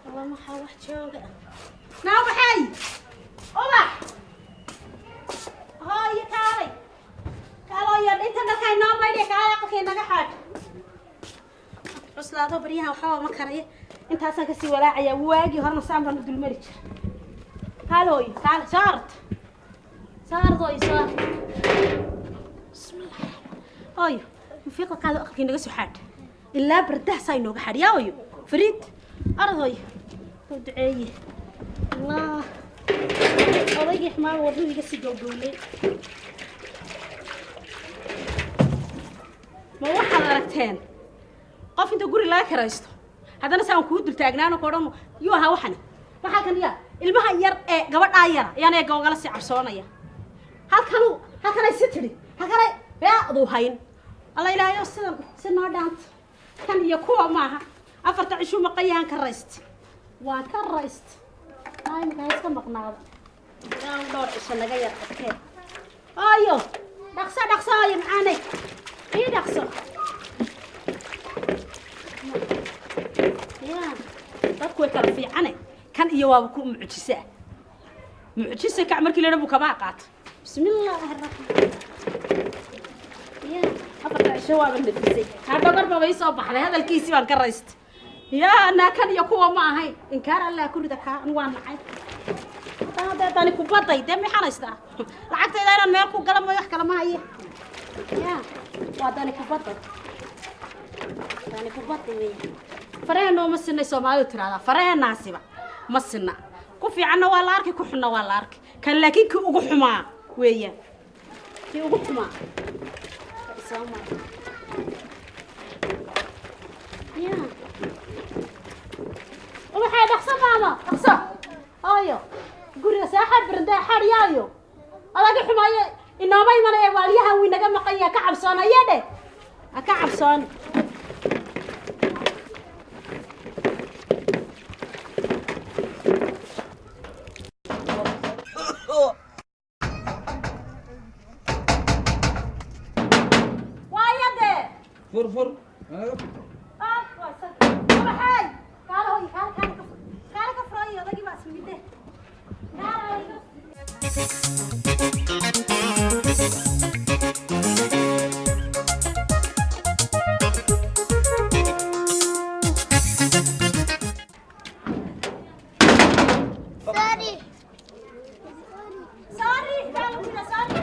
Alla, maxaa wax jooga? Naa waxay ubax, hooyo, kaalay, kaalooyo, inta dharkaa inoo maydhay, kaalay, aqalkay naga xaadh. Cuslaado baryahan waxba ma karaya, intaasaan kasii walaacayaa. Waagii horena saan baan u dulmari jira. Kaale hooyo, kaale, soo ard, soo ard hooyo, soo ard. Bismillah, hooyo, mafiiqa qaado, aqalkii naga soo xaadh, ilaa bardaha inooga xaadh. Yaa hooyo, fariid, arad hooyo, oo duceeye. Allah, odaygii xumaa wadnuhu iga sii gowgowlay. Ma waxaad aragteen qof inta guri laga kiraysto haddana saan kuu dul taagnaano ko dhan yuu ahaa? Waxani waxaa kan yaa ilmaha yar ee gabadhaa yara ayaan eega ogala sii cabsoonaya. Halkanu halkanay si tidhi, halkanay beecdu hayn. Alla ilaahayo, sidan si noo dhaanta kan iyo kuwa maaha. 4ta cishuu maqan yahaan, ka rayst, waan ka rayst. Imika iska maqnaado, ilaa dhowr cisho naga yar adkee. Ayo, dhaqso, dhaqso ayo, macaanay, ii dhaqso. Ya dadku way kala fiicane, kan iyo waaba ku mucjisa, mucjisa kac markii la buu kabaa qaata. Bismillaahi raxmaan. Ya 4ta cisho waaba nafisay, hadhogar baba ii soo baxday, hadalkiisii baan ka raystay. Ya naa, kan iyo kuwa ma ahayn. Inkaar Allah ku rida kaa, anu waa nacay. Haddana dee dani kubaday, dee maxaan haystaa? Lacagtayda inaan meel ku gala mooyo, wax kale ma haye. Ya waa dani kubaday, dani kubaday wey. Faraheenoo ma sinay, Soomaalidu tiraahdaa, faraheenaasiba ma sina. Ku fiicanna waa la arkay, ku xunna waa la arkay. Kan laakiin kii ugu xumaa weeyaan, kii ugu xumaa soo mara. Ya waxay dhaqso, maama, dhaqso hooyo, guriga saaxad barandaa xadhiyaayo. Adaga xumaayo inooma imanaya, waaliyahan wii naga maqan yaha, ka cabsoonaya dheh, ha ka cabsoon. Waayo dee. Fur, fur. Waxay kaale hooyo, kaale, kaale ka fur, kaale ka fur hooyo, odagii baa ismide, kaale hooyo. Sorry. Sorry, kaale ku sorry.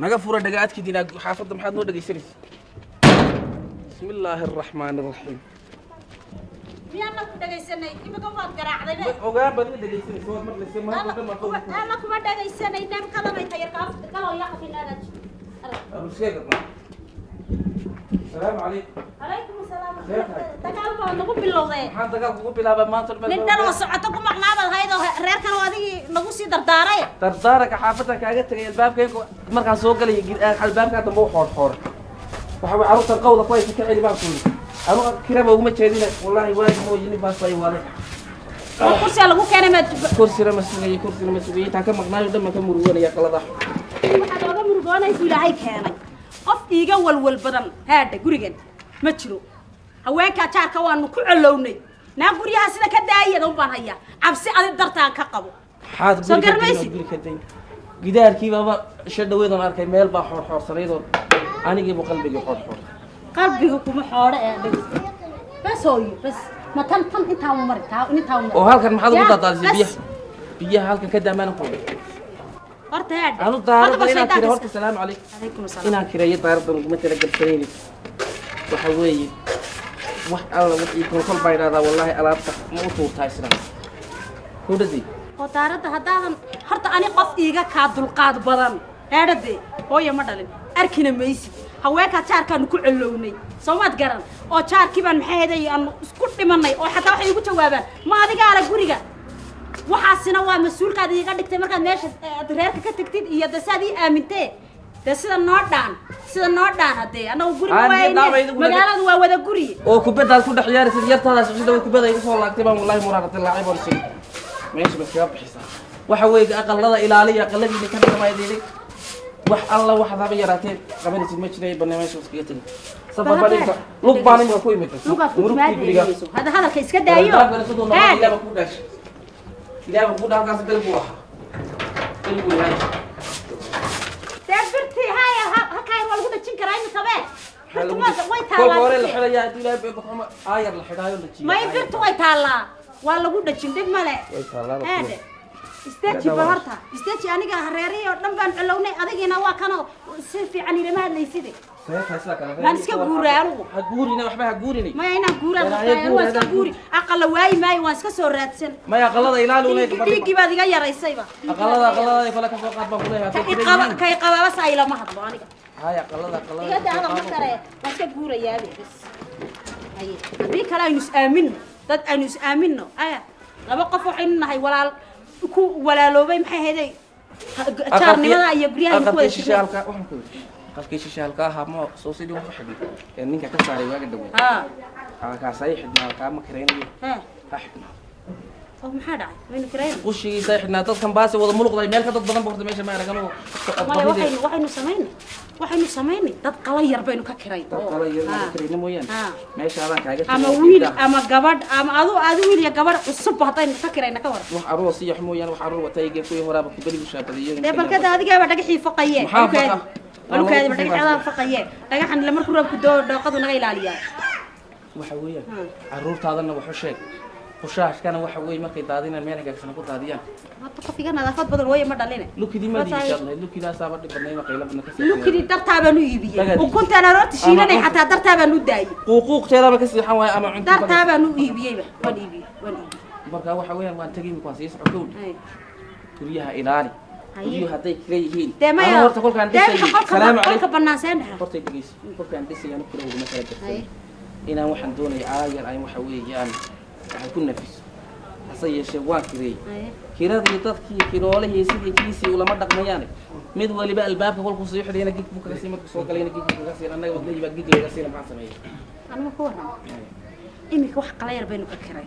Naga fura dhagaadkiidina, xaafadda maxaad noo dhegaysanaysa? Bismi illaahi araxmaani araxiim. Miyaan ku dhagaysanay? Imika waad garaacday be. Ogaan baad iga dhegaysanaysa, waad maqlaysa maanta dhan baan. Alla, kuma dhagaysanayna kadanay tayar kaaf kaloo yaqafinaadag. Abu sheega, asalaamu calaykum. Calaykum asalaam. See tahay? Dagaal baa nagu bilowday. Maxaan dagaal kugu bilaabaa maanta dhan? Nin dhan oo socoto ku maqnaabaad hayd oo reerkan oo adigii nagu sii dardaaray. Dardaaranka xaafaddan kaaga tegay, albaabkaygu markaan soo galay albaabkaa dambe u xoor xoor. Waxa way carruurtan qawda ku haysa ka celi baan ku yidhi. Anu kiraba uguma jeedina, wallaahi waagi mooyi nin baas bay waday. Oo kursiga lagu keenay maad? Kursina ma sugayey, kursina ma sugayey. Intaan ka maqnaayo dhan baan ka murugoonaya qalada. Waxaad ooga murugoonaysu Ilaahay keenay qof iiga walwal badan haadha gurigan ma jiro. Haweenkaa jaarka waanu ku colownay. Naa, guryaha sida ka daayada un baan hayaa, cabsi adi dartaan ka qabo. Maxaad Soo guri ka dayn? garmaysid? Guri ka dayn, gidaarkii baaba isha dhaweedoon arkay meel baa xoor xoorsanaydoo anigiibu qalbigii xoor xoor. Qalbiga kuma xoodho ee dhig bas hooyo, bas ma tan tan intaa u mari, taa intaa u mari. Oo halkan maxaad ugu Ya, daadaadisay? bas. Biyaha, biyaha halkan ka daamaana ku Horta haadha. Anu daaradda inaan kire horta, salaamu calaykum. Calaykum asalaam. Inaan kireeyo daaraddan uguma talagalsanaynin. Waxa weeye wax alla wixii kolkol baa idhahdaa, wallaahi alaabta ma u tuurtaa isna kudhadi. Oo daaradda haddaadan horta ani qof iiga kaa dulqaad badan heedhade hooya ma dhalin, arkina maysid. Haweenkaa jaarkaanu ku colownay, soomaad garan? Oo jaarkii baan maxay heday aanu isku dhimanay, oo xataa waxay igu jawaabaan, ma adigaa le guriga? Waxaasina waa mas-uulkaad iiga dhigtay markaad meesha aad reerka ka tagtid iyo de saad ii aamintee. Dee sida noo dhaan, sida noo dhaan haddee annagu guri Aan waayne. dhaamay idigu. Magaaladu waa wada guri. Oo kubaddaad ku dhex ciyaaraysid yartaadaas sida way kubadda igu soo laagtay baan wallahi muraara dilaacay baan sii meesha ba iskaga bixisaa. Waxa weeye aqalada ilaaliya, aqaladiina ka dhigamaydili wax alla waxaad haba yaraatee qabanaysid ma jiray. Banne meesha iskaga tegay safar baan imika lug baan imika ku imid. Lugaad ku Murugtii guriga. timaadayso hadda hadalka iska daayo. Albaabkana siduu noqon. Haade. Ilaaba ku dhashay, ilaaba ku dha halkaas gal buu ahaa, gal buu yahay. Dee birtii haya, halkaa waa lagu dhajin karaa imika be. Birtu way Kolka hore la taallaa. xidhayaa haddii ilaahay beeba xuma aayar la xidhaayo la jiiyo. May, birtu way taallaa, waa lagu dhajin, dhib male. Way taallaa. Haade, istaji ba horta, istaji. Aniga hareerihii oo dhan baan colownay, adigiina waa kanoo si fiican ilama hadlayside. Waan iska guuray anigu. Ha guurina, waxba ha guurinay. Maya, inaan guuraan Walaayo. rabtaa, waan iska Guur, guuri, aqala waayi maayo, waan iska soo raadsan. Maya, aqalada ilaali unay. Dhiiggii baad iga yaraysayba. Aqalada, aqalada kale ka soo qaad baan kuleeyahay. Ka Hadday iqaba kula ka iqababa sa ilama hadlo aniga. Hay, aqalada, aqalada. Iga daa hadal ma kare, waan iska guurayaabe bas. Haye, haddii kale aynu is aaminno, dad aynu is aaminno. Aya, laba qof waxaynu nahay walaal ku walaaloobay. Maxay hayday jaarnimada iyo guryaha aynu ku wada Aqalkii shishe jirnay. Halkaa waxaan ku yidhi aqalkii shishe halkaa ahaa ma soo sidii wax u xidhay ee ninka ka saaray waaga dhawey. Halkaas ay xidhnaa, halkaa ma karaynayo. Ha xidhnaa. Oo maxaa dhacay? Waynu kirayna. Qushigiisa ay xidhnaa, dadkan baase wada muluqday meel ka dad badan ba horta meesha ma aragan oo socod Maya. badnidee. Waxaynu samaynay dad qala yar baynu ka kirayn. Dad kale iyo ma karayna mooyaane. Meesha adaan kaaga Ama tegay. wiil ama gabadh ama adu wiil iyo gabadh cusub haddaynu ka kirayna, ka waran? Wax aroos iyo wax mooyaane, wax aroor watay kuwii horaaba kubadigu shaabadiyo. Dee balkada adigaaba dhagaxii faqaye. Maxaa faqa? Walukaadi ba dhagaxadaa faqaye, dhagaxan ila markuu roobku doo dhooqadu naga ilaaliyaa. Waxa weeyaan carruurtaadana wax u sheeg, qushaashkana waxa weeye markay daadinaan meel hagaagsan ku daadiyaan. Hadda qof iga nadaafad badan hooye ma dhaline. Lukidii ma diishaad lahayd, lukidaasaaba dhib badnayd oo qaylo badna ka seexan. Lukidii dartaa baan u iibiyey. Dhagaad. Ukuntaan aroorta shiilanay xataa dartaa baan u daayey. Quuquuqteedaba ka seexan waayo ama cunto. Dartaa baan u iibiyeyba, waan iibiyey, waan iibiyey. Marka waxa weeyaan waan tegay imika, waan sii soco kowdhi. Ay. Guryaha ilaali. Haye. Guryuhu hadday kira yihiin Dee maya. Anu horta kolkaan Dee dhisayay qolka salaamu qolka calaykum. bannaan seen dhaha. Horta dhegeyso, kolkaan dhisay anu kula uguma kala Haye. darsan inaan waxaan doonaya aayar aan waxa weeyaan waxaan ku nafiso, hase yeeshee waan kireeyey. Haye. Kiradii dadkii kiroolihii sidii kiisii ulama dhaqmayaane, mid waliba albaabka kolkuu sii xidhayna gig buu kaga sii, markuu soo galayna gig buu kaga sii, annaga wadnadii baa gig laga siina, maxaan sameeyey? Anuma ka warrama iminka wax qala yar baynu ka kiray.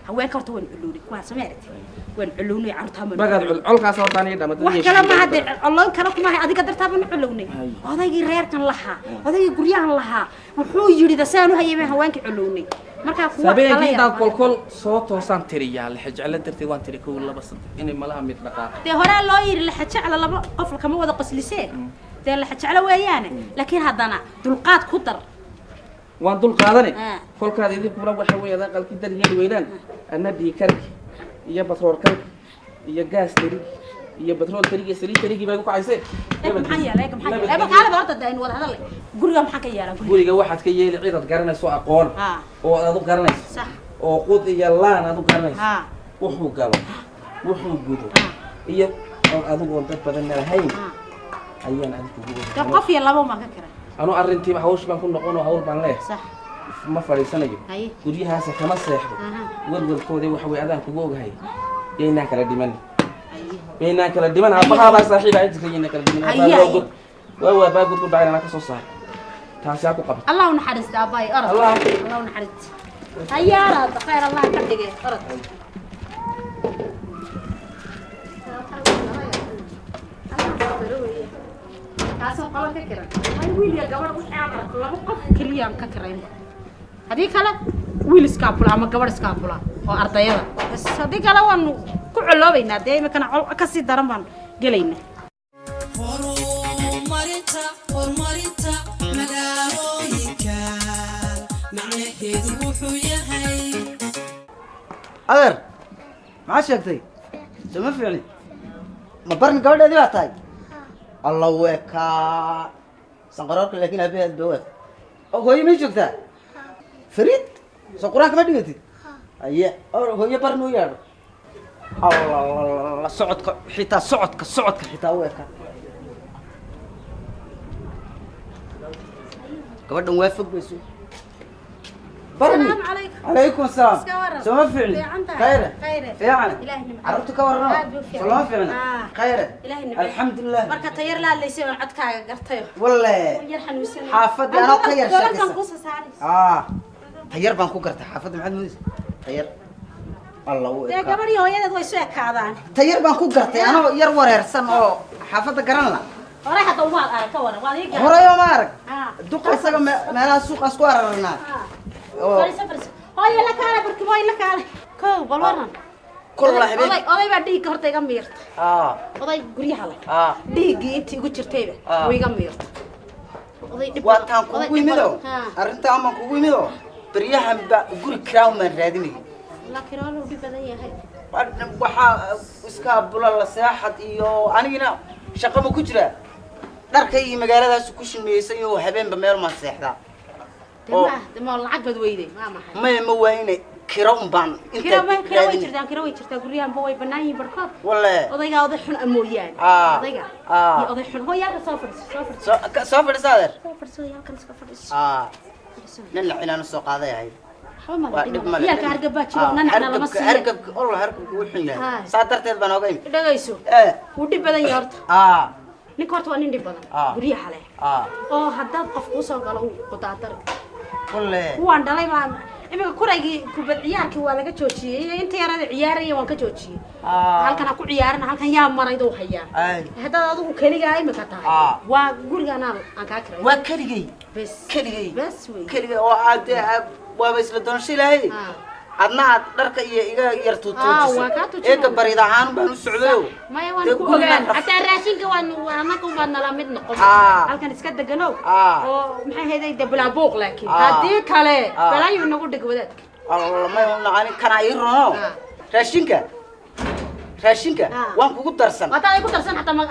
Haweenka horta waan culownay kuwaa samee aragtay, waan culownay carruurtaa baan. Bagaad col colkaas horta aniga dhama. Wax kale ma hadde, colloon kale kuma hay, adiga dartaa baan u culownay. Hay. Odaygii reerkan lahaa, odaygii guryahan lahaa wuxuu yidhi da saan u hayay baan haweenkii culownay markaa kuwa qala Habeenkii yar. intaan kolkol soo toosaan tiriyaa lixijeclo darteed, waan tiri kow, laba, saddex, inay malaha mid dhaqaaqo. Dee horaa loo yidhi laxa jecla laba qof kama wada qoslisee, dee laxa jeclo weeyaane, laakiin haddana dulqaad ku dar. Waan dul qaadane. Kolkaad idinkuna waxa weeye ad aqalkii dar yeeli weydaan, anna dhiikarki iyo batroolkalki iyo gaas tarigi iyo batrool tarigi iyo saliid tarigi bay ku kacaysee. Eeg maxaan yeelay, eeg maxaan yeelay, eeg kaalaba horta dee aynu wada hadalnay. Guriga maxaan ka yeelaa guriga? Guriga waxaad ka yeeli cidaad garanayso aqoon oo aad u garanayso oo qud iyo laan aad u garanayso wuxuu galo, wuxuu gudo iyo oon adigoon dad badanna lahayn ayaan adiga kugu Dee qof iyo laba baan ka kiray. Anu arrintiiba hawsh baan ku noqon oo hawl baan leeyahay. Ma fadhiisanayo. Haye. Guryahaasa kama seexdo. Welwelkooda waxa wey adaan kugu ogahay, yaynaan kala dhiman. Haye. Yaynaan kala dhiman, aabbahaabaa saaxiib ahayn jirtay, yaynaan kala dhiman. Haye, Aabbahaa haye. God waa baa god ku dhacay anaa ka soo saaray, taasi ha ku qabato. Allah u naxariista aabbahay, orod. Allah. Allah u naxariista. Haye, orod, khayr Allah ka dhige, orod. Kaasoo qolo ka kiran ay wiil iyo gabadh wixii aan arko, laba qof keliyaan ka kiraynba. Haddii kale wiil iskaabula ama gabadh iskaabula oo ardayada bas, haddii kale waanu ku coloobaynaa. Dee imikana col kasii daran baan gelaynaa. Horumarinta, horumarinta magaalooyinka macnaheedu wuxuu yahay. Adeer, maxaa sheegtay? Soo ma fiicni? Ma barni gabadheedii baa tahay? Alla weekaa sanqaroorka, laakiin aabaheed ba week. Oo hooyo may joogtaa? Fariid, soo qur-aanka ma dhigatid? Aye, oo hooyo barni u yeedho. Alla, socodka xitaa, socodka, socodka xitaa u eka. Gabadhan waa fog bayso. Barni. Salaamu calaykum. Calaykum asalaam. Iska waran. Soo ma fiicni? Fiican tahay. Khayre. Khayre. Fiican. Ilaahay nimco. Carruurta ka warrama. Aad buu fiican. Soo lama fiicna? Ah. Khayre. Ilaahay nimco. Alxamdulilah. Marka tayar la hadlaysay baan codkaaga gartayo. Walle. Yar xanuunsanay. Xaafadda anoo ka yar Golalkan sheekaysa. kuu soo saaraysa. Ah, tayar baan ku gartay xaafadda. Maxaad moodaysa tayar alla u Dee ekaa. gabadhii hooyadeed way isu ekaadaan. Tayar baan ku gartay anoo yar wareersan oo xaafadda garan la. Horay hadda umaad arag, ka waran, waad ii garan. Horay oo ma arag. Ah. Duqa isaga meelaha suuqaas ku ararnaa. Ah. Oo. Fariiso, fariiso. Hooyo la kaale, barkimooy la kaale. Kow, bal waran. Kol la habeen. Oday baa dhiigga horta iga miirta. Ah. Oday guryaha leh. Ah. Dhiiggii intii igu jirtayba Ah. wuu iga miirta. Oday dhib Waa badan. taan Oday kugu dhib yimid oo badan. Ha. arrintaan baan kugu yimid oo beryahan ba guri crown baan raadinayay. Laakiin waa loo dhib badan yahay. Waxaa iska bula la seexad iyo anigina shaqo ma ku jiraa, dharkaygii magaaladaas ku shimeeysan iyo habeenba meel maan seexdaa. Dee Oo. ma dee ma lacag baad weyday, waa maxay? Maya, ma waayine, kira un baan Kira intaa way, kira way raadinay. jirtaan, kira way jirtaa, guryahanba way bannaan yihiin barkood. Walle. Odaygaa oday xun ah mooyaane. Ah. Odayga Ah. iyo oday xun. Hooyo, halkan soo fadhiiso, soo fadhiiso. Soo fadhiisa, adeer. Soo fadhiiso, hooyo, halkan iska fadhiiso. Ah. Fadhiiso. Nin la cinaanu soo qaaday ahayd. Waxba ma Waa la dhib dhimo. male. Ciyaalka hargab baa jiro, Ah, nanacna lama hargabka siiyo. Hargabka olla, hargabka wuu xun yahay. Haa. Saa darteed baan ooga imid. Dhagayso. Eh. Wuu dhib badan yahay horta. Ah. Ninka horta waa nin dhib badan. Ah. Guryaha leh. Ah. Oo haddaad qof kuu soo galo uu qudaadar. Walle. Kuwaan dhalay baa iminka kuraygii kubad ciyaarkii waa laga joojiyey. Inta yarada ciyaaraya waan ka joojiyey. Ah. Halkan ha ku ciyaarana, halkan yaa marayd uu hayaa. Ay. Haddaad adigu keligaa imika tahay. Ah. Waa guriga anaa aan kaa kiray. Waa keligay. Bes. Keligay. Bes wey. Keligay oo aad waaba isla doonasho Ilaahay. Ah. Adna aad dharka iyo iga yar Ah, tuutuujiso. waa kaa tuujinaya. Eega bariid ahaan baan u socdayo. Maya, waan Dee ku gurigaan ogaan. Xataa raashinka waan annaga ubaad nala mid noqon. Ah. Halkan iska deganow. Ah. Oo maxay ahayd dee bilaa buuq laakiin. Ah. Haddii kale Ah. balaayu nagu dhig wadaadka. Alla, may nacani kana ii rono. Ah. Raashinka. Raashinka Ah. waan kugu darsan. Haddaad igu darsan xataa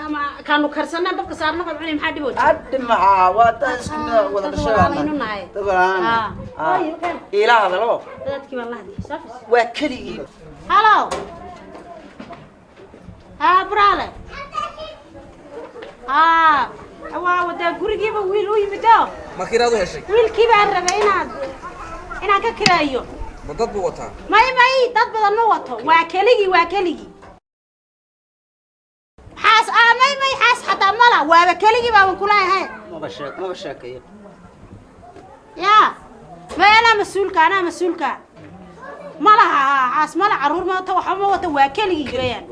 kaanu karsanaan dabka saarno qad cunay, maxaa dhib oo jira? Adhi maxaa waa taa isku mid Ah, wada dad dhashay. walaalaynu nahay. Dad walaalaynu. Ah. Ah. Hooyo, keen. Ila hadalo. Wadaadkii baan la hadlay. Soo fadhiiso. Waa keligii. Hello. Haa, Buraale. Haa, waa wadaa gurigiiba wiil u yimid oo. Ma kiraad u heshay? Wiilkii baan rabay inaan ka kireeyo. Ma dad buu wataa? May, dad badan ma wato. Waa keligii, waa keligii. Xaas ah, may, xaas xataa mala, waaba keligii baaban kulahay. Maba sheekayo. Yaa may, anaa mas-uulka, anaa mas-uulka. Ma laha xaas, mala carruur ma wato, waxba ma wato, waa keligii weeyaan.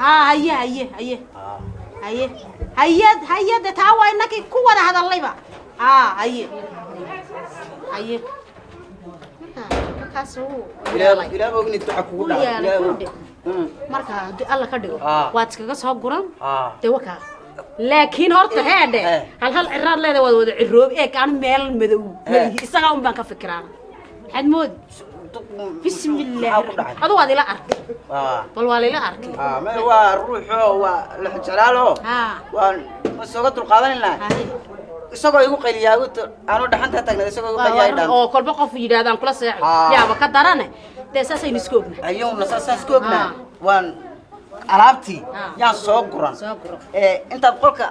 Haa, haye haye haye. Ah. Haye haye haye, de taa waa inakii ku wada hadallayba. Haa, haye haye. Marka markaas uu Ilaah, Ilaah baa ogni duca kugu Wuu dhacay. yeelay, Ilaah kuu og. dhig. Mm. Marka haddii Alla ka dhigo Ah. waad iskaga soo guran. Ah. Dee wakaa, laakiin horta heedhe, Eh. hal hal ciraad leeda waad wada ciroobi. Eeg, aan meel madow Eh. malihi, isagaa un baan ka fikiraan. Maxaad moodi? Bismillaah. Maxaa ku dhacay? Adu waad ila arkay. Ah. Bal waa laila arkay. Ah, may, waa ruuxo, waa la jeclaalo. Haa. Waan ma sooga dulqaadanayna. Haye. Isagoo igu qayliyaa, aanu dhaxanta taagnaa isagoo igu qayliyaa dhaan. Oo kolba qof yidhahdaan kula seexo. Ah. Yaaba ka darane, dee saasaynu isku ognahay. Ayuuna saas ku ognaa. Ah. Waan alaabtii Ah. yaan soo guran. Soo guran. Ee intaad qolka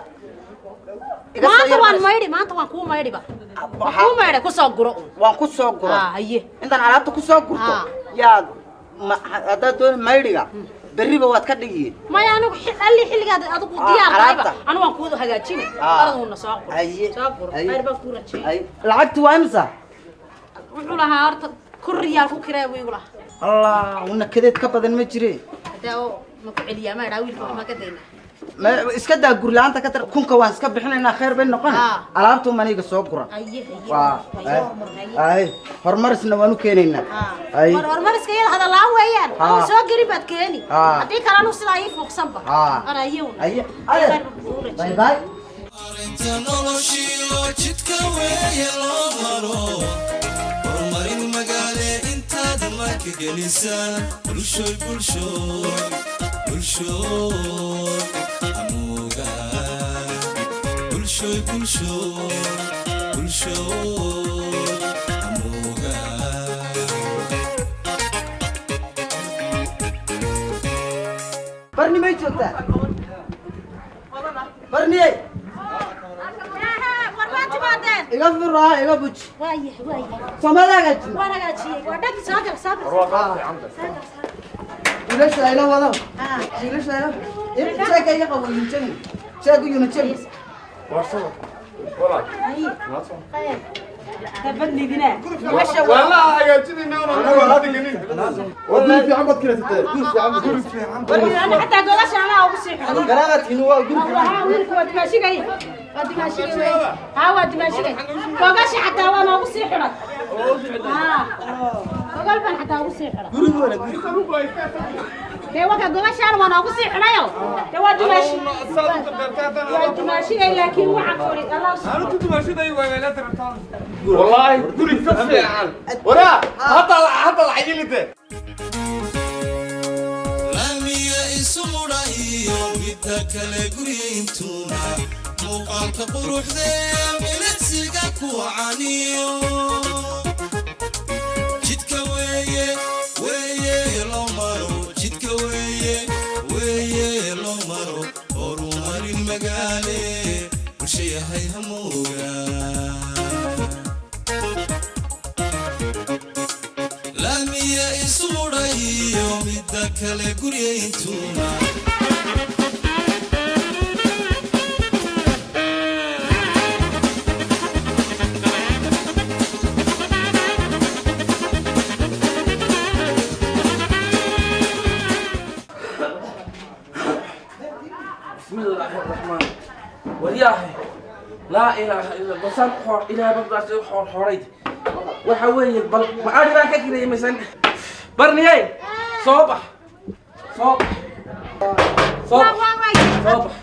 iga soo Maanta yar waan marayso. maydhi, maanta waan kuu maydhiba. Waan Waxaa- kuu maydhay, kusoo guro un. Waan ku soo guran. Ah, haye. Intaan alaabta ku soo gurto Ah. yaad haddaad dooni maydhiga berriba waad ka dhigi. Maya, anigu alli xilligaad adigu Ah, diyaar tahayba alaabta. anigu waan kuu hagaajinay. Ah. Araduna soo guro. Haye. Soo guro. Haye. Khayr baan kuu rajeeyay. Ay, lacagtu waa imisa? Wuxuu lahaa horta 1000 riyaal ku kiree buu igu lahaa. Allah, una kadeed ka badan ma jire. Haddaa oo ma ku celiyaa, ma idhaa wiilka wax ma ka daynaa? Ma iska daa guri la'aanta ka tar, kunka waan iska bixinaynaa, khayr bay noqon. Ah. Alaabtu maniga soo guran. Haye haye. Waa Haye. ay, horumarisna waan u keenaynaa. Ay. War horumariska iyada hadallaan weeyaan. Ah. Oo soo gelin baad keeni. Ah. Haddii kale anu sidaa ii fuuqsanba. Ah. Ana iyowna. Haye, adeer. Khayr baan kuu Bye rajeeyay. bye. Arinta noloshiyo jidka weeye loo maro horumarin magaale intaad marka gelisaan, bulshoy, bulshoy, bulshoy, amugaan bulshoy, bulshoy, bulshoy, amugaan. Barni may joogtaa? Barniyey. War waa timaadeen. Iga furo. Iga buji. Waayahay, waayahay. Soomada hagaajin. Waan hagaajiyey, waa dhag. Soo gal, soo gal. Wiilasha ila wado. Wiilasha ila. Jeega iga qabo, yuna jabin. Jeegu yuna jabin. Dabadnidina. والله hagaajinayna guri fiican baad kireysatay, guri fiican, guri fiican. Ana xataa gogasha anaa ugu sii xidhay. Garaadaadkiinu waa guri fiican. Waa wiilka, waa dimaashigay, waa dimaashigay. Haa, waa dimaashigay. Gogasha xataa waa noogu sii xidhay. Haa, gogal baan xataa ugu sii xidhay. Gurigu wana guri. Dee waka gogashaan waa noogu sii xidhayo. Dee waa dimaashi, waa dimaashigay, laakiin waxa kori Allah. والله guri ka fiican waraa hadda hadda lacag ilide. Laamiya isu mudha iyo midda kale guryayntuna muuqaalka quruxdee milicsiga ku caniyo jidka weeye, weeye loo maro jidka weeye, weeye loo maro horumarin magaale bulsha yahay hamooga. Laamiya isu mudha iyo midda kale guryayntuna. بسم الله الرحمن ورياحي لا إله إلا الله بسان حور إلى بقى حور حوريت waxa weeye bal maxaa baan ka kirayay misan barniyey? Soo bax, soo bax, soo bax, soo bax.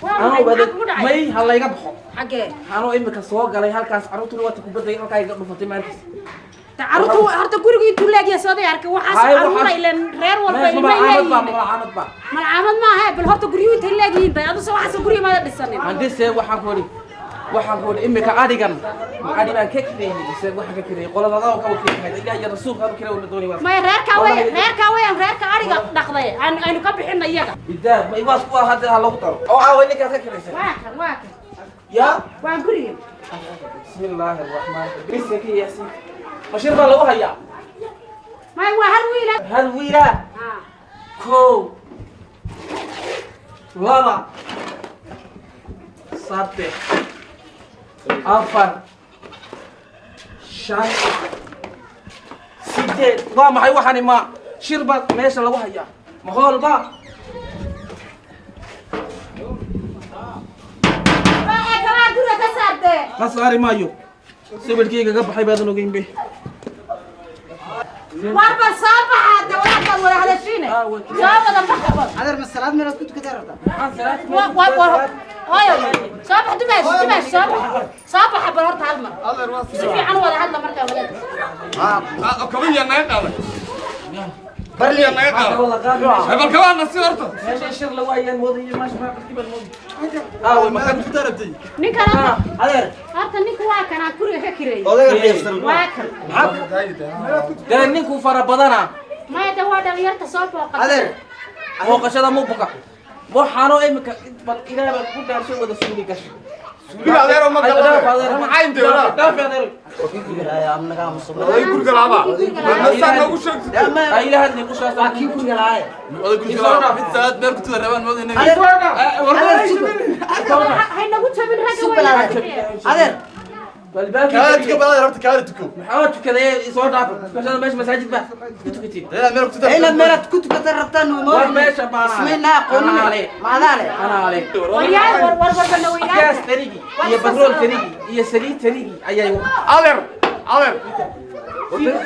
Anoo wada may ha layga baxo. Xaggee? Anoo imika soo galay halkaas, carruurtuna waata kubadday halkaa iga dhufatay maalintaas. Carruurtu horta gurigu intuu leegyahay sooday arkay waxaas. Haye, carruura ileen reer walba meesha ilmay malcaamad baa leeyihiin. Malcaamad baa. Malcaamad maaha. Bal horta guryuhu intay leegyihiin bay aduse waxaas guryo mada dhisanin. Handise waxaan ku idhi imika adhigan ma adhi baan ka kireeyey mise waxaan ka kireeyey qoladada oo ka wakiilkahayd ilaa iyo rasuulka aanu kirey wala doonay waa. Maya, reerkaa wey, reerkaa weyan, reerka adhiga dhaqday aan aynu ka bixina iyaga. Bidaa ma iwaas kuwa hadda ha lagu daro oo aawe ninkaad ka kireysay? Waa kan, waa kan. Yaa. Waa guriga. بسم الله الرحمن الرحيم بسك يا سيدي bashir baa lagu hayaa. Maya, waa hal wiila. Hal wiila. Kow, laba, saddex, afar, shan, sideed. Waa maxay waxani? Ma shir baa meesha lagu hayaa? Ma hool baa? Ee kalaa guriga ka saartee. Ka saari maayo, sawirkayga ka baxay baadan ogeyn be. War bal soo baxa de, walaakaad wada hadashiine, soo wada baxa bal. Adeer, ma salaad meelaad ku tukataa rabtaa? Hooyo, soo bax. Dumaash, dumaash, soo bax, soo baxa bal horta hal mar si fiican wada hadla markaa wadaad. Kabiya naga qaaday, barliya naga qaaday, hebel kabaana si horta. Meesha shir lagu hayaan moodayo, maasha maa qadki baan mooday. Aawe makan ku tarabtay? Ninkan horta. Adeer. Horta ninka waa kan aad guriga ka kireeyey. Odayga xiirsan. Waa kan. Dee ninku fara badana. Maya, de waa dhalinyarta soo booqata. Adeer. Booqashada mu buka waxaanoo imika bal ilaah baan ku dhaarshay wada suuli gasho. Suuliga adeero ma galay, maxaa intee waraa? Dhaafi adeero. Oday guriga laaba masaa noogu sheegtay. Ha ilaah hadlay ushaas. Waa kii guriga lahaay. Oday guriga laaba mid salaad meel ku tudan rabaan moodayna. Haynagu jabin ragga. Sug bal adeer. Adeer. Kaala tuko bal adeer, horta kaala tuko. Maxaa tukaday? Soo dhaaf tukashada meesha masaajid baa ku tukatid. Ilaa meel ku tudan. Inaad meelaad ku tukata rabtaan. War meesha baana. Ismayna aqoonin. Anaale. Maadaale. Anaale. Waryaal, war war war bana. Gaas Weynaanta. tarigi iyo batrool tarigi iyo saliid tarigi ayay. Adeer, adeer, adeer,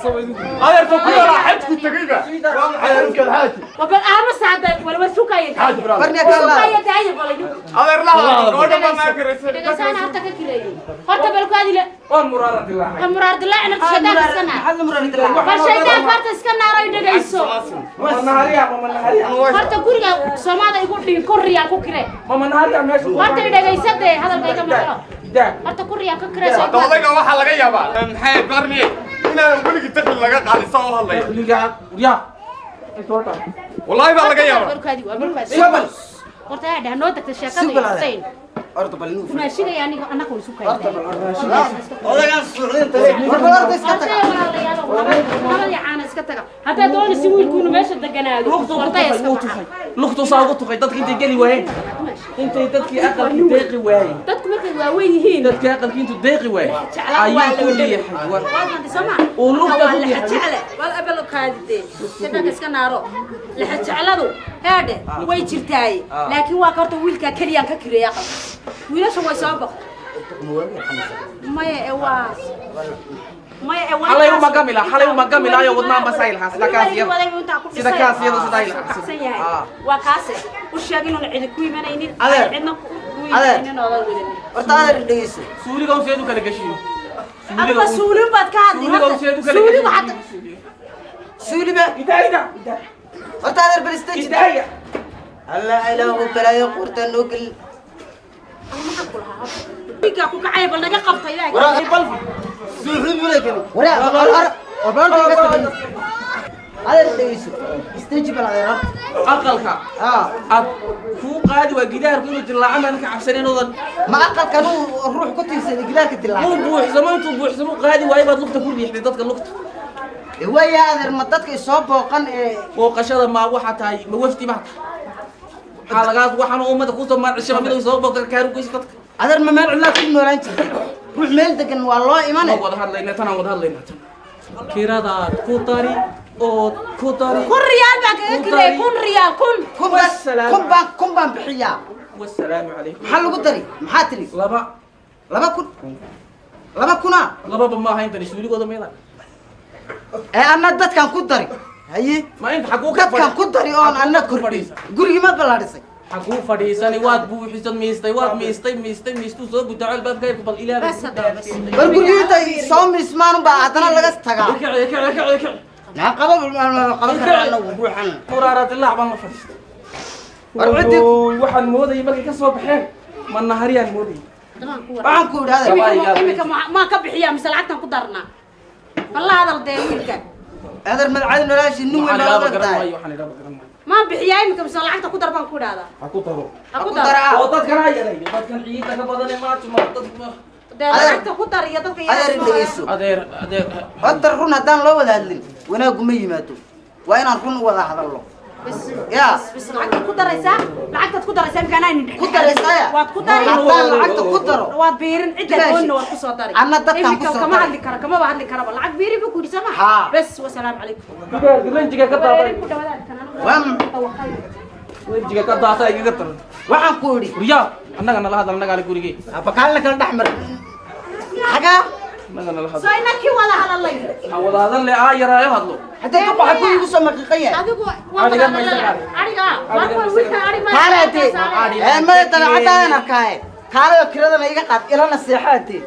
soo ku yaraa xajku tagayba waa maxay arrinkan xaaji? Wabal aamusa hadda wal war sugaya. Xaaji brother. Barniya ka hadlaa. Sugaya daaya bal idinku. Adeer laha gabadha ma naa karaysa. Dhegaysaan horta ka kireeyey horta bal ku adile. Waan muraara dilaacay. Ka muraar dilaacin horta shaydaanka iska naar. Maxaad la muraar dilaac? Bal shaydaanka horta iska naaray, dhegayso. Ma nahariya, ma nahariya. Horta guriga Soomaalida igu dhiin kun riyaal ku kiree. Ma nahariya meesha. Horta i dhegaysa dee, hadalkayga maqlo. Daa. Horta kun riyaal ka kireyso. Hadda odayga waxaa laga yaabaa maxay barniye inaanan weligii dakhli laga qaadin saa u hadlaya. Liga ya soo dhaaf. Wallaahi baa laga yaabaa. Barkaadi waa barkaadi. Iga bal. Horta yaa dhah noo degta sheekada Sug iyo bal adeer. Hussein. Horta bal inuu Dumaashigay aniga annaga isu Horta keenay. bal odagaan suuxdinta war bal horta iska taga. Labadii caana iska taga. Haddaad doonaysa wiilkuunu meesha deganaado, Lugtu ku ordaya tuqay, iska wuu baxa. tuqay, lugtu saa ugu tuqay. Dadkii intay geli waayeen, intay dadkii aqalkii deeqi waayeen. Dadku markay waaweyn yihiin Dadkii aqalkii intuu deeqi waayey jeclaan waa ayuu la ku wadhay. leeyahay. Waad fahantay soo ma? Uu lugta Waa ku laxa leexay. jecle. Wal abal qaadide. Shaqada iska naaro. Laxa jecladu heedhe way jirtaaye. Laakiin waa ka horta wiilkaa keliyaan ka kireeya aqalka. Wiilasha way soo boqday. Maya ee waa maya ee waa Xalay uma gami laha, xalay uma gami lahayo, wadnaan ba say lahaa, sida kaas iyada. Sida kaas iyada, sidaa ilaha. Kacsan yahay. Waa kaase. U sheeg inuun cidi ku imanaynin. Adeer. Cidna ku Adeer. imanaynin oo wadanin. Horta adeer, dhegeyso. Suuliga un seedu kala gashiyo. Adiga suulin baad ka hadli. Suuliga un seedu kala Suuligu hadda Suuliba. Idaaya. Horta adeer, bal istaji. Idaaya. Alla ilaahu balaayo quurta noo gel. Wiilkaa ku kacay bal naga qabta Ilaahay. Bal Suuxdin buu leeyahay. Waraa war bal horta iga taga. Adeer, dhegeyso, istaji bal adeer horta. Aqalka aad kuu qaadi waa gidaarku inuu dilaaca maan ka cabsanayn oodan. Ma aqalkan uu ruux ku tiirsaday gidaarka dilaaca? Wuu buuxsamo, intuu buuxsamo qaadi waayo baad lugta ku riixday dadka lugta. Waaya adeer, ma dadka isoo booqan ee Booqashada ma waxaa tahay, ma wafdi baa tahay? Maxaa lagaa waxaan ummada kusoo maacishaba mid soo booqda kaaru goysa dadka. Adeer, ma meel cidlaa ku noolaan jirtay? Ruux meel degan waa loo imane. Ma wada hadlaynaa tan, aan wada hadlaynaa tan. Kiradaad ku dari ood ku dari. 1000 riyaal baan kaga kireeyay, 1000 riyaal, 1000. Kun baan, 1000 baan bixiyaa. Wasalaamu calaykum. Maxaa lagu dari? Maxaa tiri? Laba. 2000, 2000-a? Lababa maaha intan isuuligooda meeda. Ee anna dadkan ku dari, haye. Ma inta xaguu ka Dadkan ku dari oon anna kordhi. Fadhiisa. Gurigii ma ballaadhisay? Xaguu fadhiisani? Waad buuxisad, miistay, waad miistay, miistay, miistuu soo gudaaco albaabka bal ilaa. Bas hadaba, bas. War gurigii intay soo mismaan baa haddana laga tagaa. Kici, kici, kici, kici. Maxaa qaba qaban karaa annagu ruuxan? Muraara dilaac baan la fadhiistay. War ciddi- Ooy, waxaan moodayay markay ka soo baxeen ma nahariyaan moodayay. Waxaan ku idhi adeer. Imika maa ka bixiyaa mise lacagtan ku darnaa? Balla hadal dee wiilka. Adeer, madcadi noloshii nin weyn Waxaan baa ilaaba ogan garan tahay. maayo, waxaan ilaaba garan maayo. Maan bixiyaa imika mise lacagta ku dar baan ku idhahdaa? Ha ku daro. Ha ku Ku daro. daraa. Oo dadkan ha yareeyo, dadkan ciidda ka badan ee maanta ma dadku ma Dee lacagta ku dar iyo dadka. Adeer, dhegeyso. Adeer, adeer. Horta run haddaan loo wada hadlin wanaagu ma yimaado. Waa inaan run u wada hadalno. Bas. Ya. Bas, lacagtaad ku daraysaa, lacagtaad ku daraysaa imika anaa idin Ku daraysaya. Waad ku dari. Haddaan lacagta ku daro. Waad biirin cidda Bilaash. doonna waad ku soo dari. Anna dadkaan Imika ku soo kama dari. hadli karo, kamaba hadli karaba. Lacag biirin buu ku yidhi soo ma? Haa. Bas, wasalaamu calaykum. Gidaarka ranjiga ka daatay. Wareerin ku dhawaada kan anigu. Waa Ranjiga ka daatay igaga daran. Waxaan ku idhi. Riyaa, annaga nala hadal, annagaa le gurigee. Bakaalna kala dhex mar xagaa. Annaga nala hadal. Soo inakii wada hadalay. Ha wada hadal le, aa yaraayo hadlo. Haddii duq waxaa ku igu soo maqiiqan yahay. Adigu waa Adhigan wada ma isaga hadalay. Adhiga waa kuwa wiilka adhi ma Kaale hadee. Ee maya, dabeecadaadan arkaaye, kaalayo kiradana iga qaad, ilana seexo hadee.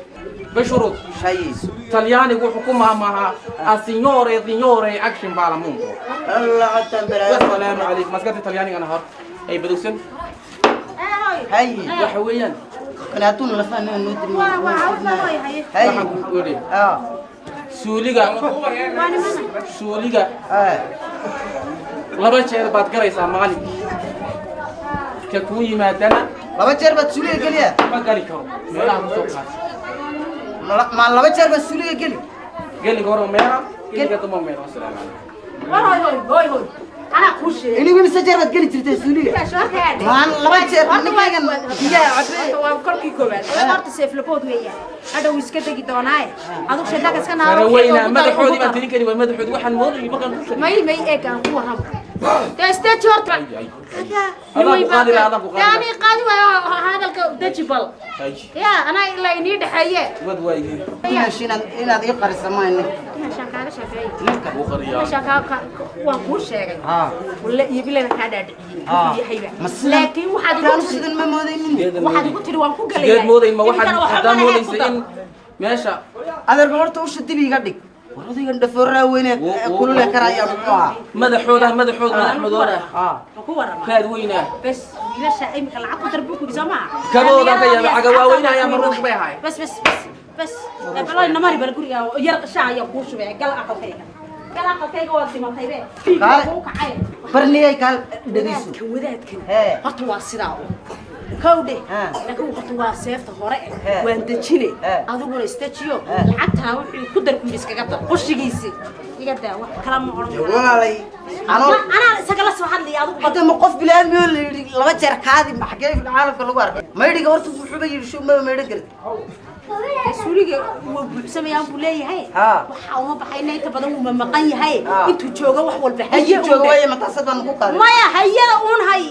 Bishuruud. Shayeyso. Talyaanigu wuxuu ku maahmaahaa a signore signore action baalamundo. Alla codtan balaayo. Wasalaamu calaykum. Maskata talyaanigana hor ay badugsan. Haye. Waxa weeyaan Kan hadduu nala fahmay noo dirmi. Waa hawsha way haye. Haye. Waxaan ku idhi suuliga Waa nimana. Suuliga laba jeer baad garaysaa maalinkii ka kuu yimaadana. Laba jeer baad suuliga geliya? Ma gali karo meelaha kusoo qaata. Ma laba jeer baad suuliga geli? Geliga hore meela, geliga damba meela. Wasalaamu calaykum. War hoy hoy hoy hoy, anaa kuu sheegay. Inigu mise jeer baad geli jirtay suuliga? Maan laba jeer ninkaygan biyaha cabe. Waa kolkii koowaad horta seeflabood weeyaan, hadhow iska degi doonaaye adigu shaydaanka iska naaro. Faraweyna madaxoodii baan tirin kari waay, madaxoodii waxaan moodayay markaan ku sheegay. May may, eeg aan ku warramo dee stage horta. Ay, ay. Adaan ku qaadi lahaa, adaan ku qaadi lahaa. Ani qaadi waayo hadalka, deji bal. Ay. Ya anaa ilaa inii dhexeeye. Wad waayey. Meesha inaad ii qarisa mayne. Meeshaan kaaga sheekeeyay. Ninka. Wuu qariyaa. Meeshaan kaa waan kuu sheegay. Walle iyo bilana kaa dhaadhiciyey wuxuu yahayba. Ma sidan Laakiin waxaad igu Taanu tiri sidan ma moodaynin. Waxaad igu tiri waan ku galayaa. Sideed moodayn? Ma waxaad Iminkana waxba haddaan malaha ku moodaysa dar. in meesha Adeer, bal horta usha dib iga dhig. War odaygan dhafooraa weyne kulule karaya muxuu ahaa? Madaxooda, madaxooda, madaxmadooda. Ma ku warramaa? Raad weynaa. Bas, wiilasha imika lacag ku dar buu ku yidhi soo maaha? Kaboodan ka yaabay, caga waaweyn ayaa Ku maruush bay ahaayeen. Bas bas bas bas, balay namari bal guriga yar shaa ayaa kuu shubay. Gal aqalkayga, gal aqalkayga, waad dhimatay be. Kaale. Kuu kacay. Barniyay, kaal dhegeyso. Wadaadkan, wadaadkan Hee. horta waa sidaa u Kowdhe. Ah. Laakiin horta waa seefta hore. Eh. Waan dejine. Eh. Adiguna isdejiyo. Eh. Lacagtana wuxuu ku dar ku yidhi iskaga dar qushigiisii. Iga daa, wax kala ma oran karo. Walaalay anoo Anaa isaga la soo hadlaya, adigu hadda ma qof bini'aadmi oo la yidhi laba jeer kaadi, xaggee caalamka lagu arkay? Maydhiga horta wuxuuba yidhi shub maba maydhan kartid. Suuliga wuu buuxsamayaan buu leeyahay. Ah. Waxa uma baxayna, inta badan wuu maqan yahay. Ah. Intuu joogo wax walba haye. Haye uun jooga dhe. waaye mataasad baan ku qaaday. Maya, hayada uun hay.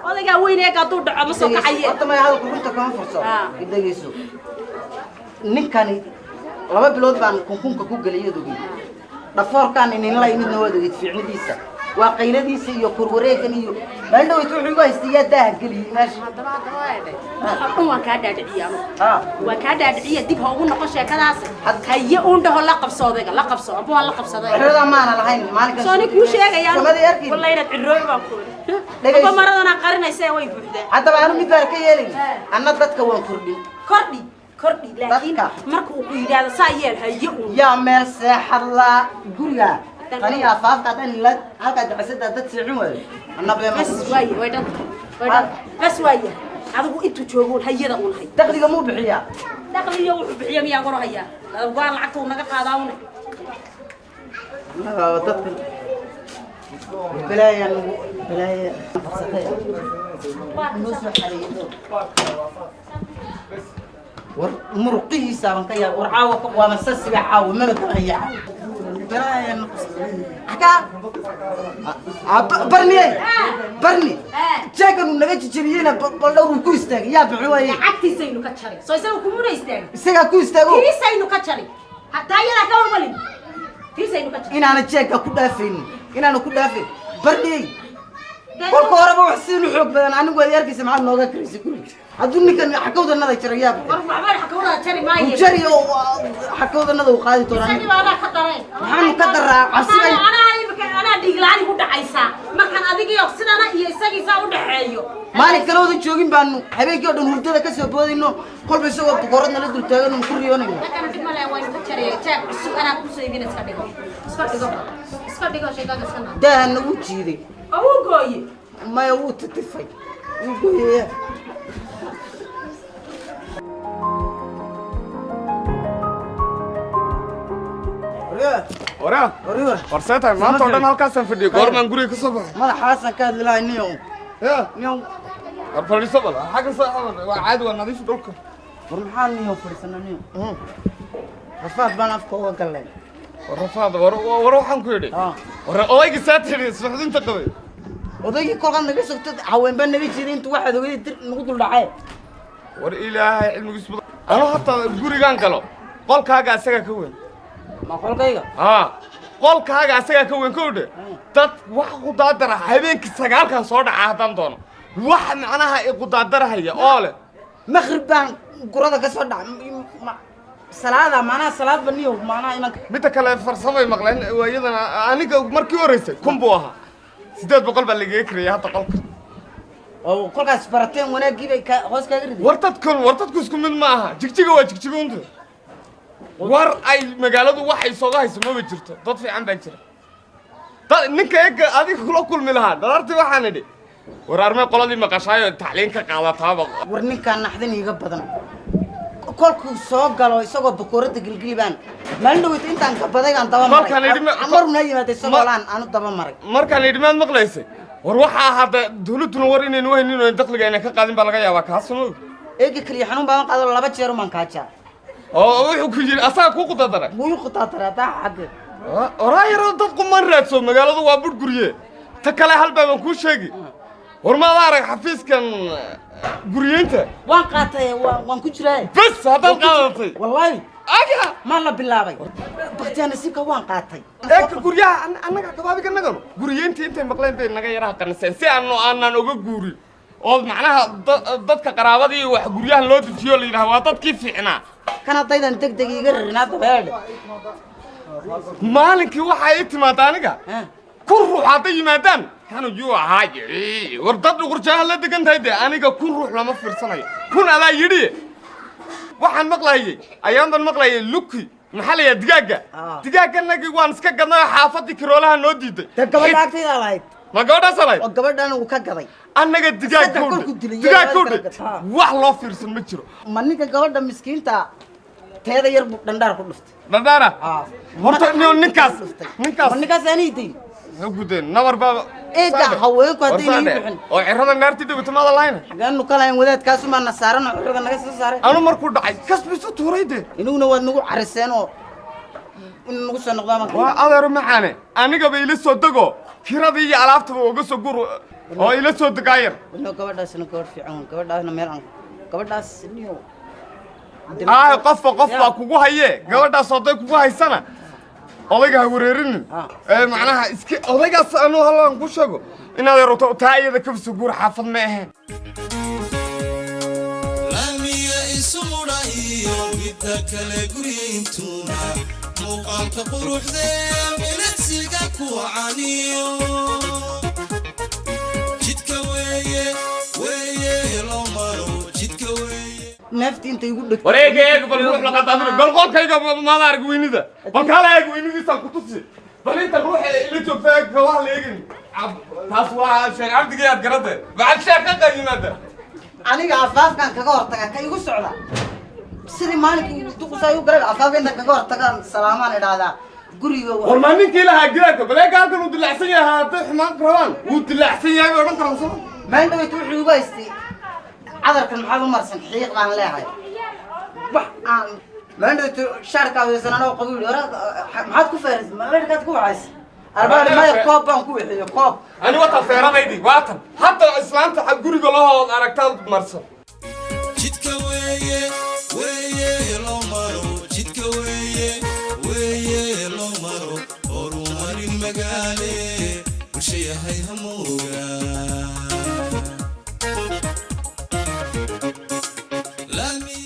Odaygaa weyn eega hadduu dhaco ma soo kacaye. Horta maya, hadalku runta kama furso. Ah. Dhegeyso, ninkani 2 bilood baan kunkunka ku geliyay ogeyd. Dhafoorkaan ininla imidna waad ogeyd. Fiicnidiisa waa qayladiisa iyo korwareegan iyo maalin dhaweyt wuxuu igu haystay yaa daaha geliyey meesha. Haddaba waa waxa dhan waan kaa dhaadhiciye anugu. Ah. Waan kaa dhaadhiciye, dib ha ugu noqon sheekadaas. Haye uun dhaho, la qabso odayga, la qabso amba waan la qabsaday. Xerada maana lahayn maalinkan. Soo nin kuu sheegayaan. Samadii arkin. Wallahi inaad cirrooy baan ku Dhegeyso. amba maradana qarinaysa way buuxdaa. Haddaba anu mid baan ka yeelayn. Eh. Anna dadka waan kordhin. Kordhi, kordhi, laakiin Dadka. marka uu ku yidhaahdo saa yeel, haye uun. Yaa meel seexad la guriga tani afaafka haddaan ila halkaa dacasada dad seexin waayo, anna bee. Bas waaye, way dhanta, way dhanta, bas waaye. Adigu intuu joogo uun hayada uun hay. Dakhliga muu bixiyaa? Dakhliyo wuxuu bixiya miyaan goro hayaa? Go-aan lacagta uu naga qaadaa une. Annaga dadkan balaayaan nagu balaaya qabsatay noo soo xareeyay. War muruqihiisa baan ka yaab. War caawa waa masasiga caawa maba garanaya caawa balaayaan xagaa. Barniye, barni jeegan uu naga jijebiyeyna bal dhowr uu ku istaagay, yaa bixi waaye. Lacagtiisaynu ka jaray, soo isaga kumuna istaagin. Isagaa ku istaago. Tiisaynu ka jaray, hataa iyadaa ka walwalin, tiisaynu ka jaray. Inaana jeegga ku dhaafaynin, inaana ku dhaafayn. Barniyey, kolka horeba wax siin u xoog badan anigu waad arkaysa. Maxaad nooga karaysa guriga hadduu ninkan xakawdanada jaray? Yaa War waxba xakawada jari maaye. Jari oo xakawdanada uu qaadi doonaa. Isagii baa anaa ka daray. Maxaanu ka daraa? Cabsi bay- Anaa imika anaa dhiig la'aan igu dhacaysaa markaan adigiyo sidana iyo isagii saa u dhaxeeyo. Maalin kale wada joogin baanu habeenkii oo dhan hurdada ka soo boodayno, kolba isagoo boqorad nala dul taagan ku riyoonayno. Halkana dib male, waynu ka jaraya. Jaag cusub anaa kusoo iibin. Iska dhigo, iska dhigo, iska dhigo sheekaaga, iska naa. Daahana wuu jiiday. Oo wuu gooye. Maya, wuu titifay, wuu gooyaya. Waraa. Waryaa. War see tahay? Maanta oo dhan halkaasaan fadhiyay, goormaan guriga ka soo baxay? Madaxaasaan ka hadli lahay niyow. Ya. Niyow. War fadhiiso bal xagga soo camal, waa caadi, waa nadiif dhulka. War maxaa niyow fadhiisana niyow? Rafaad baan afka uga galleen. War rafaad, war war waxaan ku yidhi, war odaygii saa tidhi suxdinta qabay. Odaygii kolkaad naga sogto haween baa naga jiiday intuu waxaad ogeyd dir nagu dul dhacee. War Ilaahay cilmigiis badan, anuu hataa gurigaan galo qolkaaga asagaa ka weyn. Ma qolkayga? Haa, qolkaaga asagaa ka weyn. Kowdhe, dad wax qudaadara habeenkii 9-kan soo dhaca haddaan doono, wax macnaha i qudaadarahaya oo leh. Maqrib baan gurada ka soo dhaca salaada, macnaha salaadba niyow, macnaha imanka. Midda kale farsamay maqleen waayadana. Aniga markii horeysay 1000 buu ahaa, 800 baa lagaga kariyay hadda qolka. Oo kolkaas barateen wanaaggii bay ka hoos kaaga riday. War dadkan, war dadku isku mid ma aha. Jigjiga waa jigjigunta. War ay magaaladu waxay sooga hayso maba jirto. Dad fiican baa jira. Dad ninka eega adiga kula kulmi lahaa dhalaartii waxaan idhi, war armay qoladii maqashaayo tacliin ka qaadataaba. War ninkaan naxdin iiga badan kolkuu soo galo isagoo bakooradda gilgilibaan maalin dhaweyta intaan gabaday aan daba maray. Markaan idhi Maruna yimaada isagoo laan aanu daba maray. Markaan idhi maad maqlaysay? War waxaa ahaada dawladduna war inaynu haynin oo dakhliga aynan ka qaadin baa laga yaabaa kaasuma. Eegi kaliya xanuun baaban qaado, laba jeer umaan kaajaa. Oo wuxuu ku yidhi asaga kuu qudadaray. Wuu qutaataraa taa xagge. Oraa yaro dad quman raadso, magaaladu waa budh gurye. Ta kale hal baa baan kuu sheegi. War maad arag xafiiskan guryeynta? Waan qaatay, waan ku jiraa. Bas haddaad qaadatay. Wallaahi. Aga. Maa la bilaabay baktiyaa nasiibka, waan qaatay. Eeka guryaha annaga kabaabiga nagano guryeyntii intay maqleen bay naga yaraha qaniseen si aanu aanan uga guurin oo macnaha dadka qaraabadii wax guryahan loo dejiyo la yidhaha waa dadkii fiicnaa. Kan haddaydan deg deg iiga rarin hadda beedhe. Maalinkii waxaa ii timaada aniga 1000 ruux hadday yimaadaan kanu yuu ahaa. War dad dhuqurjaaha la degan tahay dee, aniga 1000 ruux lama fiirsanayo. 1000 adaa yidhi. Waxaan maqlayay ayaan ban maqlayay luki, maxaa la yidhaha, digaagga. Ah. Digaagganagii waan iska gadnay oo xaafadii kiroolaha noo diiday. Dee gabadha agtaydaa lahayd. Ma gabadhaas alay? Oo gabadhan uu ka gaday. Annaga digaag Saddex kowdhe. kolku dilay, Digaag yaa kowdhe. kala gataa. Wax loo fiirsan ma jiro. Ma ninka gabadha miskiinta teeda yar buu dhandhaar ku dhuftay. Dhadhaara. Ah. Horta Madaxa niyo ninkaas ku dhuftay. Ninkaas. Ma ninkaas aanay dayn? Muxuu gudeen nabar baaba. Eega Saade. haweenku War hadday inay saade. bixin. Oo cirada naartii dhigto maada lahayna. Xaggaanu kalahayn wadaadkaasumaa na saaran oo cirada naga soo saaray. Anu markuu dhacay kasbisu tuuray dee. Inuguna waad nagu cariseen oo in nagu soo noqdaa baan. Waa adeero maxaane, anigaba ila soo dego, kiradii iyo alaabtaba uga soo gur oo ila soo degaayar. Inuu gabadhaasna gabadh fiican weyn. Gabadhaasna meel aan gabadhaas niyo. Aay, qofba qof baa kugu hayee, gabadhaas hadday kugu haysana odayga ha wareerinin. Ah. Ee macnaha iska odaygaas anu hallaan ku sheego inaad rabto taa iyada ka soo guur, xaafad ma ahayn. Laamiya isu mudha iyo midda kale guryayntuna muuqaalka quruxdee milicsiga ku caniyo jidka weeye weeye loo maro jidka weeye. Neefti inta igu dhegtay. War eega, eega, bal ruux la qadaadina, bal qolkayga maada arag weynida, bal kaala eeg weynidiisaan ku tusi, bal inta ruuxa ila joogta eeg, kabaha la eegin. Taas waa sheekh Cabdiga, yaad garade macal sheekh ka yimaada. Aniga afaafkan kaga hortaga ka igu socda sidii maalinkii duqusaa igu galay, afaafka intan kaga hortagaan salaamaan idhaahdaa guriga. War maa ninkii lahaa gidaarka? Bal eega halkan uu dilaacsan yahay, hadday xumaan rabaan wuu dilaacsan yahay bay odhan karaan, soo Maalin dhaweyta wuxuu igu haystay cadarkan maxaad u marsan, xiiq baan leeyahay. Wax aan maalin dhaweyta shaarkaa weysan anoo qabo yidhi, "Hore maxaad ku feeraysa? Malerkaad ku wacaysa arbaali maya, koob baan ku wixiyo koob." Ani wata feeradaydi waatan hadda islaanta guriga lahood aragtaad marsan. Jidka weeye weeye loo maro jidka weeye weeye loo maro horumarin magaale bulsha yahay hamooga laami.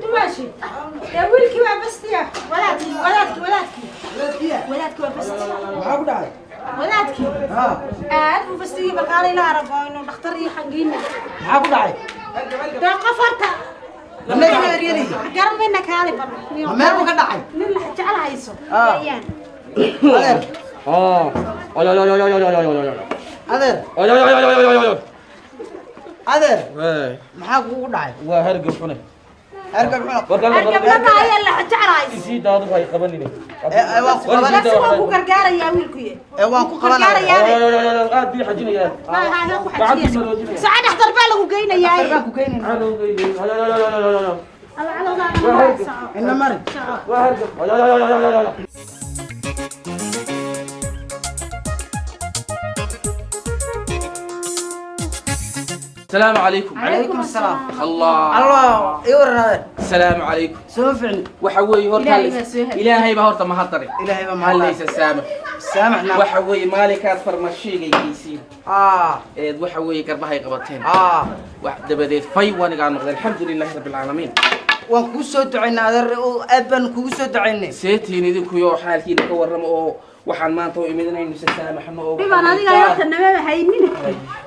Dumaashi dee wiilkii waa bastiya, wadaadkii, wadaadkii, wadaadkii, wadaadkii waa basti. Maxaa ku dhacay? Wadaadkii aad buu bastigii, balqaalay la arago inuu dhakhtar iyo xangiina. Maxaa ku dhacay? Dee qof horta Neefka eryanaya. Garan mayna, kaali bal. Ma meel buu ka dhacay? Nin la jecel hayso weeyaan. Adeer, adeer, adeer, maxaa kugu dhacay? Waa hargab xune. Hargab xuna. Hargablama ayaa la jecel hayso. Isii daadu hay qabanine. Ee, waan ku qabanaya. Laakiin waa ku gargaarayaa wiilkuye. Ee, waan ku qabanaya. Aad bii xajinayaa. Saca dhakhtar baa lagu geynayaa. Baan ku keenayna. Alla calowdaa soco. Ina mari. Soco. Waa hargab. السلام عليكم. Calaykum asalaam. الله. Allah ii waran, adeer. السلام عليكم. Soo ficni. Waxa weeye horta Ilaahay baa soo helay. Ilaahay baa horta mahadare. Ilaahay baa mahadare. Halaysa saamax. Saamaxna. Waxa weeye maalinkaas farmashiigay geysiin eed waxa weeye garbahay qabateen, wax dabadeed fay wanigaa noqday, alxamdu lilaahi rabbi alcaalamiin. Waan kugu soo ducaynay, adeer, oo aad baan kugu soo ducaynay. Seetiin idinkuyo, xaalkiina ka warramo oo waxaan maanta u imid inaynu isa saamaxno oo Dhibaan adiga horta namaba haynin,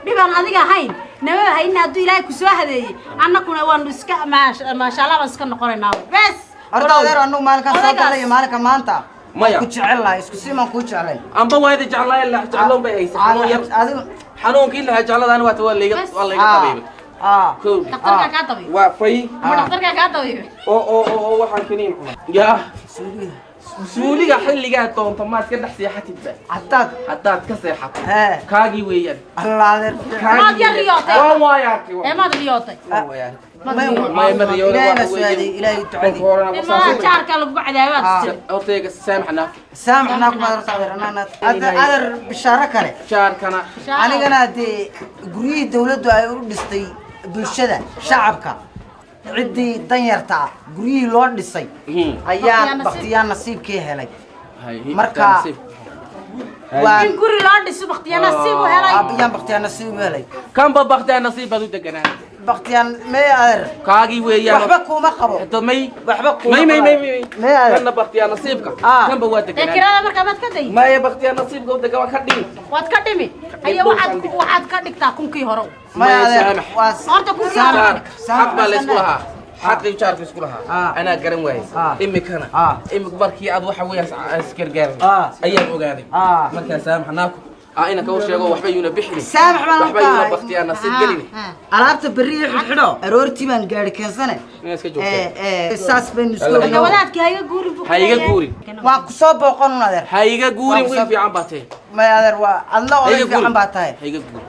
dhibaan adiga ahayn namaba haynin. Hadduu Ilaahay ku soo hadeeyey, annaguna waanu iska maasha Allah baan iska noqonaynaa bes. Horta adeer, annagu maalinkaan soo Odaygaas. galay iyo maalinka maanta Maya. ku jecel lahay, isku siimaan kuu jeclayn. Amba waa idin jeclaay, la jecloon bay haysa xanuun yar. Adigu Xanuunkii lahaa jecladaani waata waa layga Bes. waa layga tabiibay. Kow. Dhakhtarkaa kaa dabiibay? Waa fay. Ma dhakhtarkaa kaa dabiibay? Oo waxaan kaniin cunay yaa suuliga xilligaa doonto maad ka dhex seexatidba. Haddaad Haddaad ka seexato hee kaagii weeyaan. Allah, adeer. Maad yar riyootay? Waan waaya arkay. Ee, maad riyootay? Waan waaya arkay. May. Maya mariyoona. Ilaahay Waxa baa soo hadeeyey, Ilaahay weeye ducadii. kolka horena Ee, malaha jaarkaa lagugu cadaabaad tiri. Hortayga saamaxna. Saamaxnaa kuma adeer, adeer anana adeer bishaaro kale. Jaarkana. Anigana dee guryihii dawladdu ay u dhistay bulshada shacabka, ciddii danyarta ah guryihii loo dhisay ayaan Bakhtiyaa nasiib. Bakhtiyaa nasiibkii helay. Marka Waa In guri loo dhiso bakhtiyaa nasiib u helay. Ayaan bakhtiyaa nasiib u helay. Kanba bakhtiyaa nasiib baad u deganaa. Bakhtiyaan may, adeer. Kaagii weeyaan. Waxba kuuma qabo. Hadda may. Waxba kuuma may may qabo. May may. May, adeer. Kanna bakhtiyaa nasiibka. Kanba waa Dee deganaa. kirada markaa maad ka dayi? Maya, bakhtiyaa nasiibka u degan waa ka dhimi. Waad ka dhimi ayo, waxaad ka dhigtaa kunkii hore. May, Maya, adeer. saamax. Waa Horta kunkii hore. Jaar xaq baa laysku lahaa. Xaqii jaarka isku lahaa anaa garan waayey. Imikana imik markii aad waxa weeye isgargaaray ayaan ogaaday. Markaa saamax naaku aa ina kau sheego, waxba yuuna bixini. Saamax baan waxba yuuna tahay. baktiyaa nasiib gelini. Alaabta berri iyo xidhxidho, aroortii baan gaari keensane. Inaad iska joogteen. Saas baynu isku Alla. ognaa. Wadaadkii ha iga guurin buu Ha iga kuleeyahay. guurin. Waan ku soo booqan un, adeer. Ha iga guurin. Waa wiil fiican baa tahay. May, adeer, waa adla Ha oday iga fiican guurin. baa tahay. Ha iga guurin.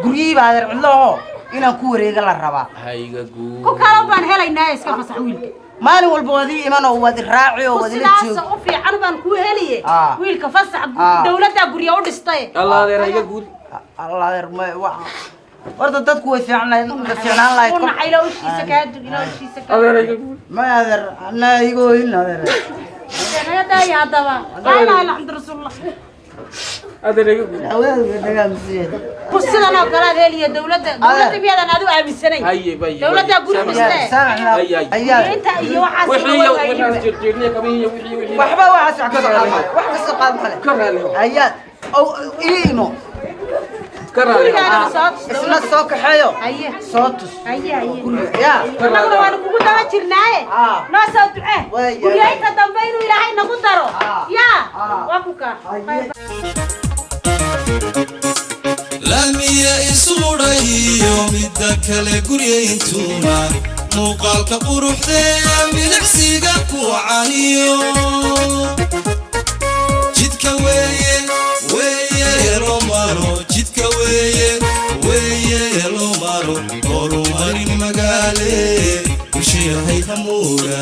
Guryihii baa, adeer, cidlo oo inaan ku wareega la rabaa. Ha iga guurin. Ku kalo baan helaynaa, iska fasax wiilka. Maalin walba waad ii iman oo waad i raaci oo ku waad ila sidaasa joog. U fiican baan kuu heliye. Wiilka fasax. Dawladdaa gurya u dhistay. Alla, adeer, ha iga guurin. Alla, adeer, may wa horta dadku way fiicnaan fiicnaan lahayd. U nacay, ilaa ushiisa kaa dug, ilaa ushiisa kaa. Adeer, ha iga guurin. May, adeer, anaa iga oyin, adeer. Naga daaya haddaba, laa ilaaha illa xamdu rasuulullah. Adeer, ha iga guurin. Haweenka nagaamsiyeed. Ku sidan oo kale aad heliye. Dawladda, dawladda miyaadan adigu aaminsanayn? Haye, bay. Dawladdaa guri dhistee. Ay, ay. Ayaa. Inta iyo waxaas wixii way iyo waayeen. wixii jirjiirniya kabihi iyo wixii Waxba waxaas wax ka soo qaad male, wax ka soo qaad male. Ka raali ho. Ayaa oo ii imo. Ka raali ho. Gurigaana soo tus. Isna soo kaxeeyo. Haye. Soo tus. Haye, haye. Guriga yaa. Annaguna waanu kugu daba jirnaaye. Noo soo ducee. Waay, guryo inta dambe inuu Ilaahay nagu daro. Yaa. Waa ku kaa. Haye. Laamiya isuudhayo midda kale guryayntuuna muuqaalka quruxdee milicsiga ku caniyo jidka weeye, weeye loo maro jidka, weeye, weeye loo maro horumarin magaale bulshayahay hamuuga.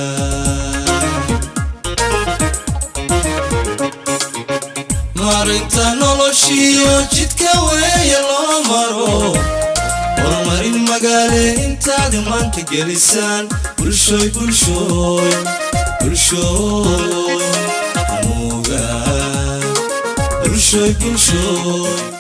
Marinta noloshiyo jidka weeye loo maro horumarin magaale intaad maanta gelisaan, bulshoy, bulshoy, bulshoy hamuuga, bulshoy, bulshoy.